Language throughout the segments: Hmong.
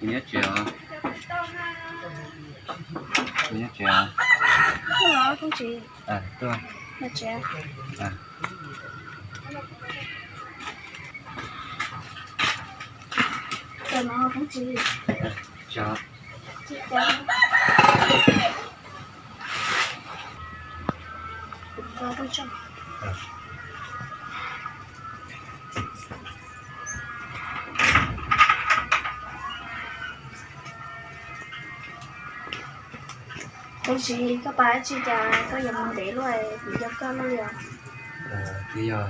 Nyob tsev os. Nyob tsev os. Tuaj, tuaj. Tab sis koj pab tsis cas koj yuav mus ntev luaj, kuv nco koj luaj li os. Twb yog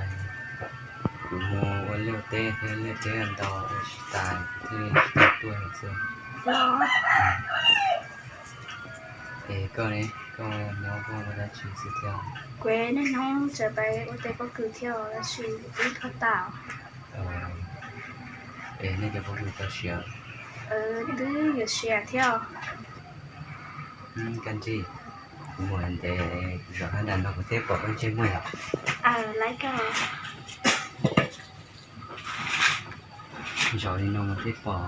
kuv mus ua liaj teb thiab liaj teb ntau ua tsis tas kuv thiaj li tsis tau tuaj no xwb. Es koj ne, koj nyob koj ua dab tsi xwb thiab? Kuv niaj hnub tseem pab ua tej pob kws thiab tab sis twb thua tas. Es nej cov pob kws tau siav? Twb yuav siav thiab. Koj ntsej, kuv mus ntev, zaum no nram no kuv thiaj pom koj ntsej muag yom. Laiv koj. Zaum li no mas thiaj pom.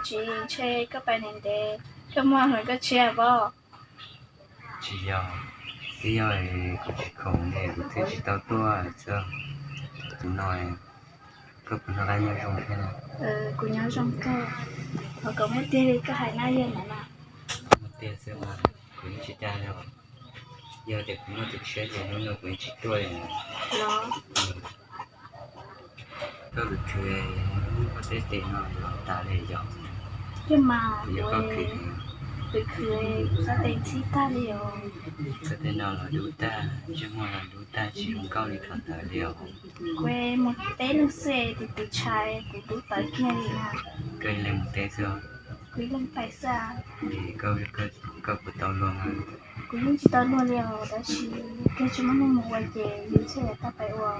Tsis ntshe koj pais ntev ntev, koj muag los koj tshiab pob. Tsis yog, twb yog kuv tsis khoom ne kuv thiaj tsis tau tuaj xwb. Tus no, koj puas noj qab nyob zoo thiab? Kuv nyob zoo kawg, thov kom muaj tiag li koj hais na yog ntawd na. Muaj tiag xwb mas, kuv yeej tsis dag li os. Yog tias kuv muaj tus tshiab ces hnub no kuv yeej tsis tuaj li os. Koj khwv khwv, muaj tej tes no los tas li yom. Yog mas, kuv khwv, kuv khwv, kuv sab tes ntxhib tag li os. Koj tej no los dub tag, ntsej muag los dub tag, tsis zoo nkauj li thaum ntawd li os. Kuv mus teb leej xwb tus tus tshais kuv dub tawv kiag li na. Koj ib leeg mus teb xwb os? Kuv ib leeg pais xwb. Es koj puas tau luag? Kuv yeej tsis tau luag li os, tab sis koj tsis muaj neeg mus ua ces yus thiaj li tau pais ua.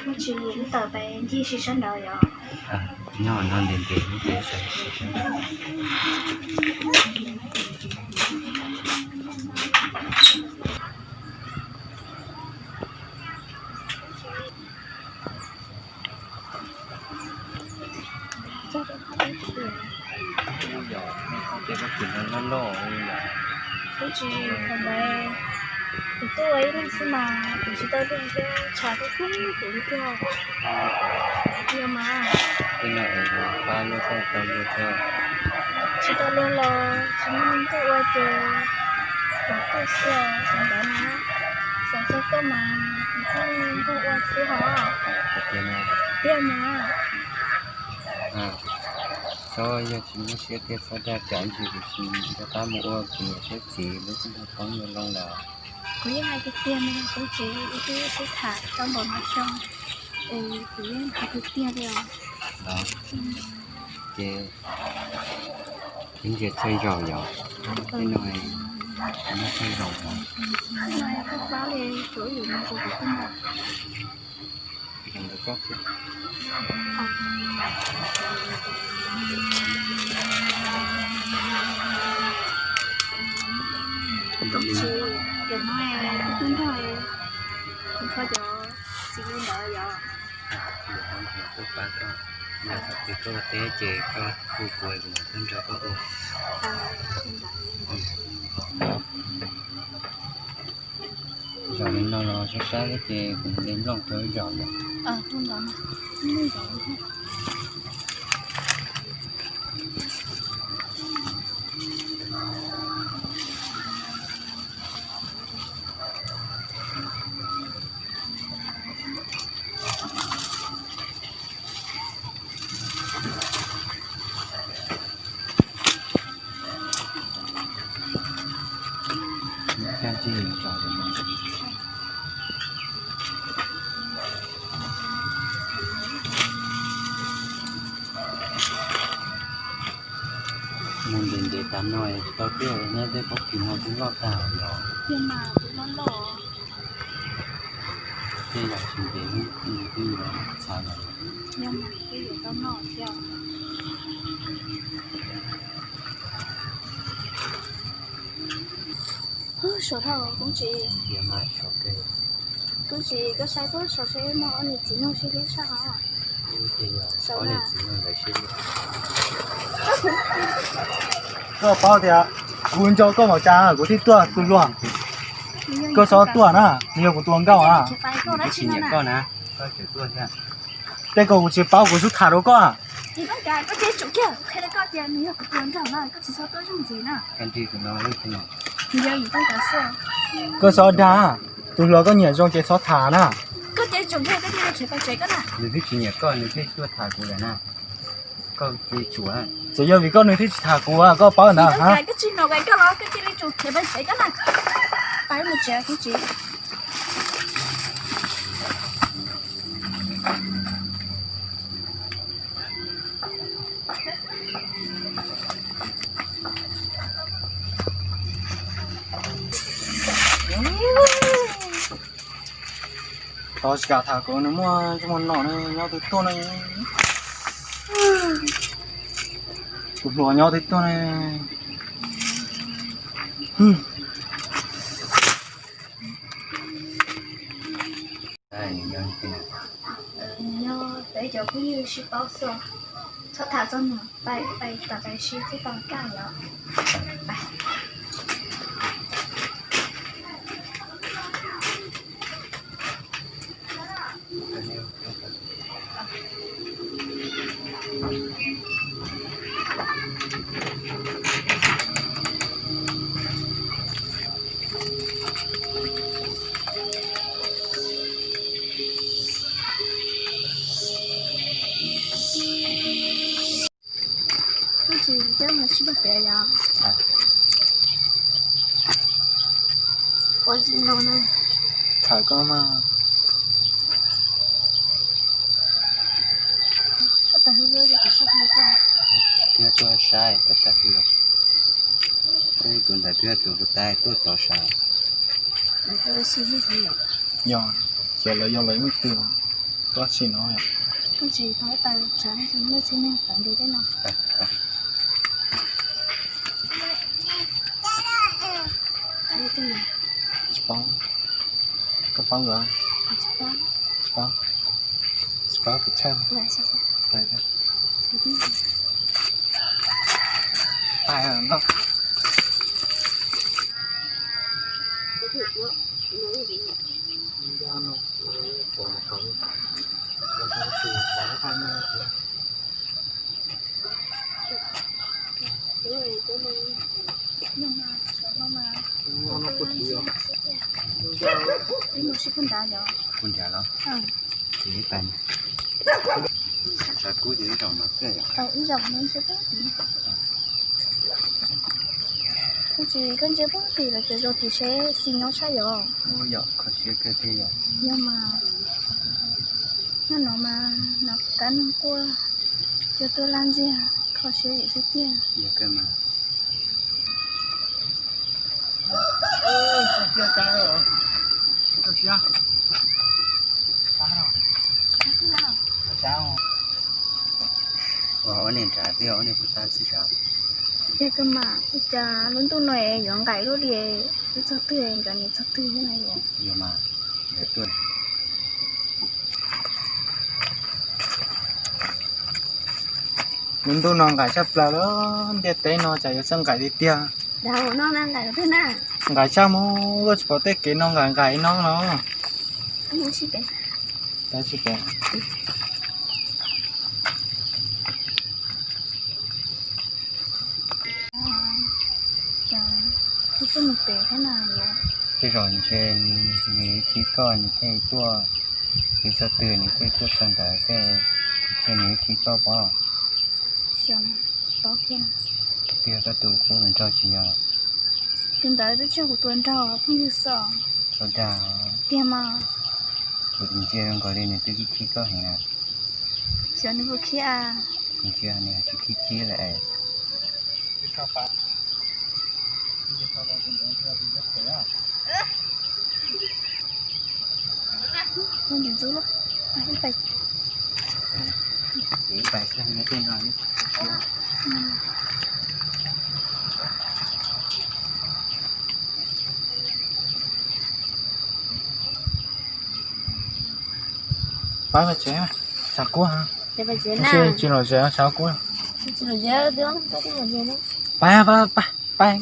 Koj tsis tawm pais ncig si sab nraud yom? Nyob no ntev ntev ib pliag tawm si sab nraud. Ces koj khwv no loj loj li yom? Kuv tsis, thaum ntawd kuv tuaj ua ib leeg xwb mas kuv tsis tau luag thiab, tshav kub kub kuv li tiag. Yog mas. Tej no es pab luag koj tau luag thiab? Tsis tau luag los tsis muaj neeg tuaj ua ces kuv tuaj xwb os, xav ntawd na. Xav txog koj mas kuv thiaj li nquag ua xwb hos. Tiag mas. Txhob, yog tsis muaj siab thiab txhob dag tsam ntsis kuv tsis nco qab mus ua kuv niam thiab txiv lub koob nrog poob yuav loo lawm. Kuv yeej hais tiag tiag no, kuv tsis ib tug tub tham tau npaum no xyoo, es kuv yeej hais tiag tiag li os. Ces ib ntsia txhua zaus yom, tej no noj txhua zaus os. Koj pab li, tsuav yus mus ua kuv tij no. Zaum ntawm koj xwb. Tab sis cov no kuv tub nrog, kuv kho cov txiv li ntawd yom. Tuaj pab koj, yog thaum twg koj ua teb ces koj hu kuv, kuv mam tuaj nrog koj ua. Zaum li no los sab sab thiab ces kuv de nplooj rau ib zaug yom. Mus ntev ntev tas no tsis tau tuaj, neb tej pob kws no twb loj tag los. Tiag mas, twb loj loj. Tej yam tsis ntev nws twb yuav txhav lawm. Yog mas twb yuav tau noj thiab. Sov dhau koob tsis. Tiag mas sov kawg. Kuv tsis, koj saib koj saib seb muaj ob niam txiv nug sib hlub tshaj os. Ob niam txiv nug ntawd sib hlub. Koj paub tias kuv nco koj npaum cas kuv thiaj tuaj tus hluas. Koj txhob tuaj na, nws yog kuv tus hluas nkauj na. Kuv tsis nyiam koj na, koj tseem tuaj thiab. Tej ko kuv tsis paub, kuv xub tham rau koj. Koj tsis txhob dag, tus hluas koj nyiam zoo ces txhob tham na. Nws twb tsis nyiam koj nws thiaj tuaj tham kuv lawm na. Koj tsis tsum, txawm yog vim koj nws thiaj tsis tham kuv, koj paub ntawd. Tau tsis kam tham kuv, nws muaj ntsej muag no ne, nyob twg tuaj ne. Tus hluas nyob twg tuaj ne. Nyob peb cov phooj ywg sib paub xwb, txhob tham txog nws, pais pais tom pais sib twb tau kaj yom. Koj tsis coj mus sib pab pem yom? Ua tsis no na. Tham koj mas. Koj tag hwj los yog kuv sib hlub koj? Thiab tuaj saib koj tag hwj los. Tus ntawd twb yog tus puas tais tuaj txog sav. Yog, xyov lawv yog lawv ib leej twg, koj tsis no. Koj tsis tau ib tag tsav, muaj txhia neeg tau nti tej no. Tsis paub. Koj paub nkawd? Tsis paub. Tsis paub, tsis paub kuv tshaj. Pais no. Kuv nrad los? Kuv ib tag. Sab kub ces ib zaug no xwb yom. Koj tsis, koj ntsia pub tim los cov zoo tim seb xis nyob tshaj yom. Ua yom, kho siab kawg thiab yom. Yog mas, nyob no mas nov kab noj quaj, cua tuaj laj ntxiag, kho siab zim xwb tiag. Yog kawg mas. Ua ob niag nrad thiab ob niag puas tab txij sav. Yog kawg mas, ua cas lub ntuj no es yuav nqaim luaj li, twb txog twg nkawd nim txog twg thiab na yom. Yog mas, nkawd tuaj. Lub ntuj no nqaim tshaj plaws lawm, ntiaj teb no cas yuav txawj nqaim tiag tiag. Nqaim tshaj mus, luaj tsis pom tej kev no nqaim nqaim no no. Tej zaum ntshe nws khib koj nws thiaj tuaj, twb txog twg nws thiaj tuaj txog ntawd, ntshe nws khib koj pob. Tiag, koj tus qub hluas nraug tsis yog? Tus ntawd twb tsis yog kuv tus hluas nraug, phooj ywg xwb. Txhob dag. Tiag mas. Kuv ntsia zoo nkaus li nws twb khib khib koj heev na. Xyov nws puas khib a. Kuv ntsia nws tsis khib khib lawm es. Ntxub ib pais tej no. Pab pais tsev, xav kub. Tsis los tsev, xav kub. Pab, pab, pab, pab.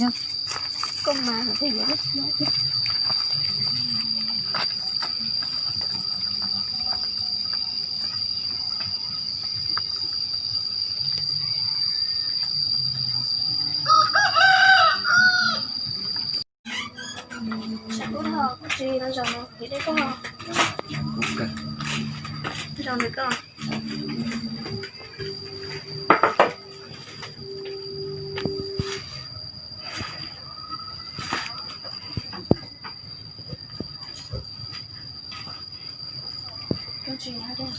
Sab kub ho kuv tsis los zaum no kuv deb koj. Zaum ntawm koj. Koj tsis hais deb.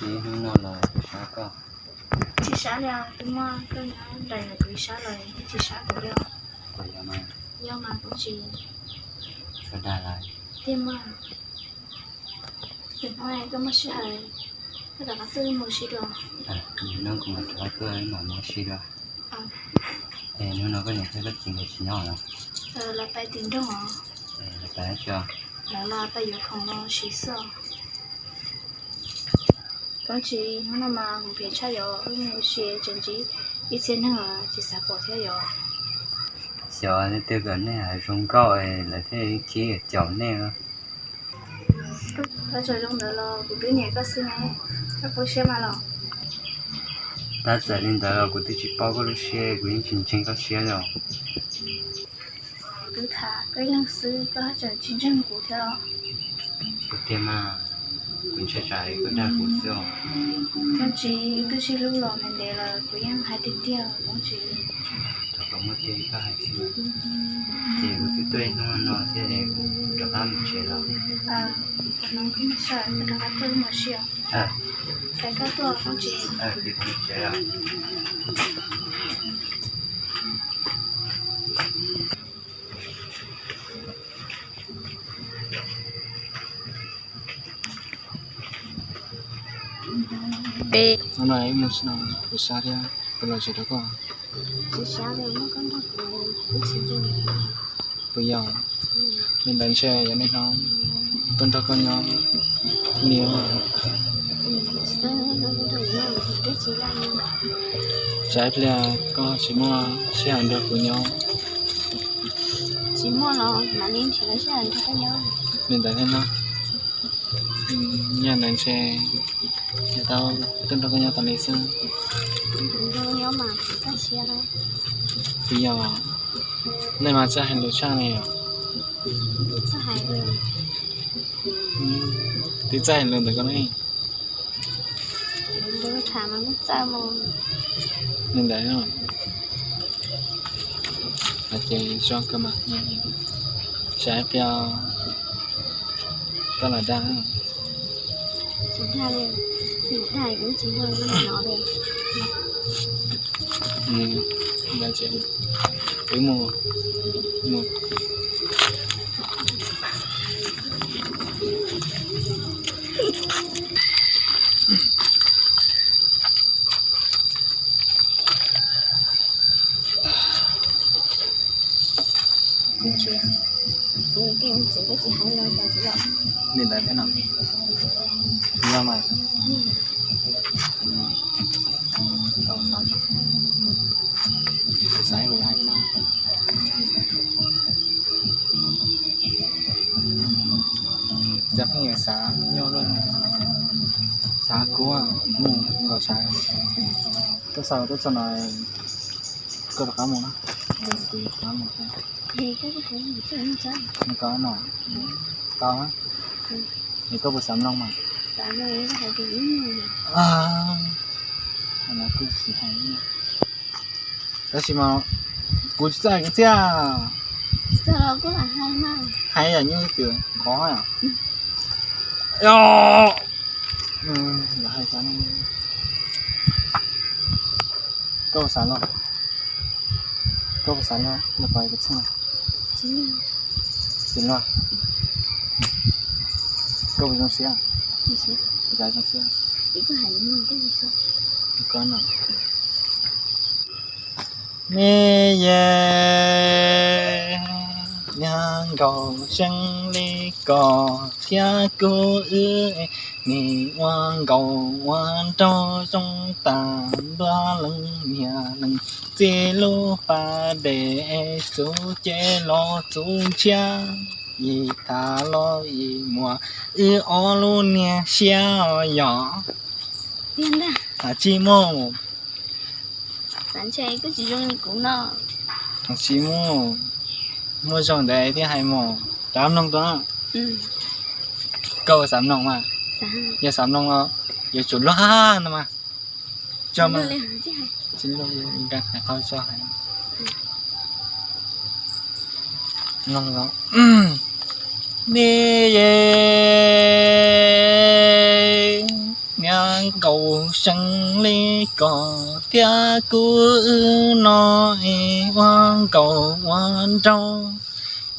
Hnub no los tsis sab koj. Tsis sab li, twb muaj koj nyob nraim ntawm kuv ib sab los tsis sab kuv li. Puas yog mas? Yog mas, kuv tsis. Koj dag lawm. Tiag mas. Hnub no koj muaj sij hawm, koj rov qab tuaj mus ua si dua. Hnub no kuv mam rov qab tuaj mam mus ua si dua. Es hnub no koj niam thiab koj txiv nkawd tsis nyob los? Lawv pais tim nroog os. Lawv pais dab tsi? Lawv los pais yuav khoom los siv xwb. Koj tsis, hnub no mas mus phem tshaj yom, wb mus ua si tseem ntsib ib txhia neeg tsis xav pom thiab yom. Xyov leej twg kom nej hais zoo nkauj lawv thiaj khib caum nej. Koj txawm zoo ntawd los kuv twb nyiam koj xwb ne, koj puas siab mas los? Tab txawm li ntawd los kuv twb tsis paub koj lub siab, kuv yeej tsis ntseeg koj siab li os. Kuv twb tham koj ib leeg xwb koj haj tseem tsis ntseeg kuv thiab los? Kuv tiag mas, kuv ntshai tsam koj dag kuv xwb os. Koj tsis, wb twb sib hlub los ntev ntev lawm kuv yeej hais tiag tiag koj tsis. Thaum koj muaj tiag koj hais xwb. Ces kuv twb tuaj ib hnub no thiab es kuv rov qab mus tsev lawm. Koj rov qab tuaj mus ua si os. Ces koj tuaj koj tsis. Hnub no wb mus no kuv sab thiab kuv los tsev rau koj. Puas yog? Li ntawd ntshe yog niaj hnub tuaj nrog koj nyob li. Tsam ib pliag koj tsis muaj sij hawm nrog kuv nyob. Tsis muaj los mam li nrhiav sij hawm nrog koj nyob. Li ntawd thiab no. Yog ntawd ntshe yog tau tuaj nrog koj nyob tas li xwb. Puas yog? Nej mas txawj hais lus tshaj li os. Twb txawj hais lus ntawm koj ne. Li ntawd, ces zoo kawg mas, tsam ib pliag koj los dag. Wb mus, mus. Li ntawd thiab no. Yog mas. Xav hais cas pheej xav nyob luaj, xav kub mus nkaus xav. Koj xav koj txog no koj rov qab mus na. Koj no tau, es koj puas xav mloog mas? Kuj xav hais, tab sis mas kuv tsis txawj hais kwv txhiaj. Hais yam nyuj twm qhov. Yog hais cas ne? Koj puas xav luaj? Koj puas xav luaj? Koj puas zoo siab? Zoo siab. Koj no. Ne ye, niag nkaus seeb li koj thiab kuv wb, nim ua nkaus ua nraug zoo tas ntua leej niam leej txiv lub pas dej, txuv cev los txuv ntshiab, yim tham los yim muag, wb ob lub niag siab yom. Tsis muaj. Tsis muaj, muaj zoo ntawd thiaj hais mus. Rov mloog dua. Koj xav mloog mas, yog xav mloog los yuav tsum luag no mas. Tsis luag, tsis luag, hais qhov tso hais. Ne ye, niag nkaus seeb li koj thiab kuv wb no, es ua nkaus ua nraug,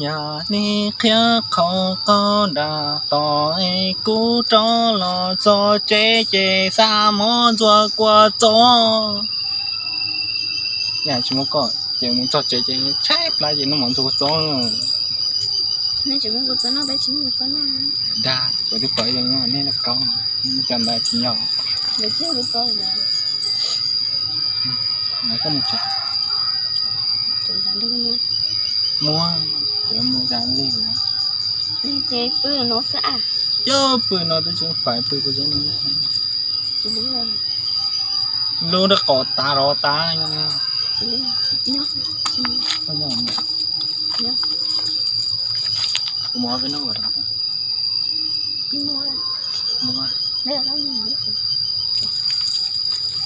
yog li qhia qhov qab nram tod, es kuv rov los txog tsev ces xa mov ntxuag kua txob. Yam tsis muaj koj ces mus txog tsev ces tshaib plab ces noj mov ntxuag kua txob. Dag, kuv twb pom ib, nej lub kaub, cov ntawd tsis yog. Muab, kuv mus zam li. Cov pw no twb tsis pais pw, kuv lub rab qos tav rov tav. Kuv mus peb noj.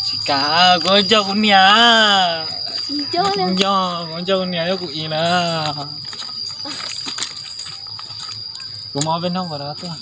Tsis kam, kuv nco kuv niam. Nco, kuv nco kuv niam, yog kuv ib na. Kuv mus peb noj ua dab tuaj.